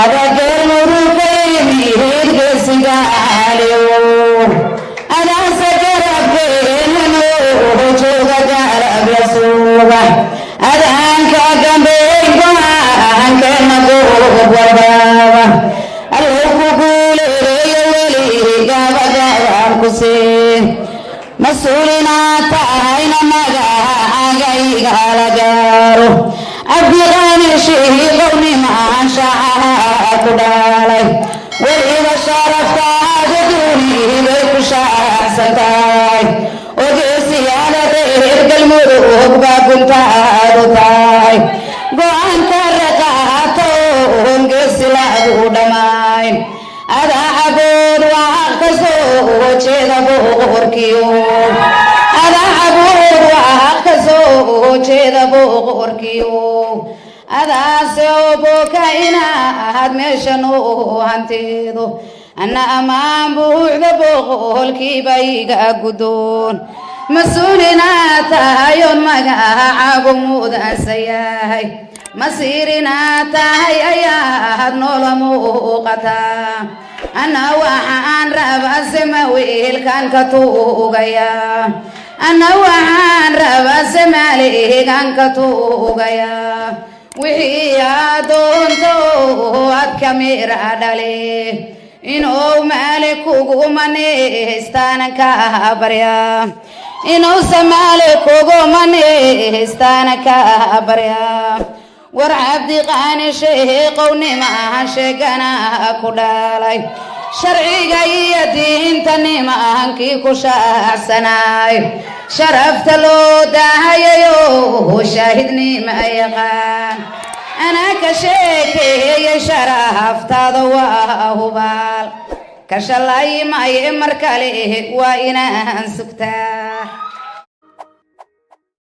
Adagalmurugaymihiirgesigaaliyo adaase garabkeenano jooga garabla suuba adaanka gambeyn go-aankeena goob walbaaba allow ku guuleeyo weli gabagabaan ku siin mas-uulinaa tahayna magacagayga la gaaro. Cabdiqaani shiiqownimaan shacaha ku dhalay, weliba sharaftaadu dunibay ku shaacsan tahay. Ogeesiyaada reer Galmudug baa guntaadu tahay, go-aanka raqaato geesi lagu dhammayn. Adaa cabood waa ka soo jeeda boqorkiyo, adaa cabood waa ka soo jeeda boqorkiyo, adaase oboka inaad meeshan u hantido. Anna ammaan buuxda boqolkiiba iga guddoon. Mas-uulinaa tahayoon magacaagu mudansa yahay, masiirinaa tahay ayaad noola muuqataa. Anna waxaan rabaa sema wiilkan ka tuugaya, anna waxaan rabaa semaaligan ka tuugaya. Wixii aad doonto aad ka mira dhale, inuu maali kugu maneystaanan ka barya, inuusa maali kugu maneystaanan ka barya. War Cabdiqaani sheeqownimaahan sheegana ku dhalay, sharciga iyo diinta nimahankii ku shaacsanaay, sharafta loo daahayayo shaahidnima yaqaan. Anaa ka sheekeeyey sharaftaada waa hubaal, ka shalay maye mar kale waa inaan sugtaa.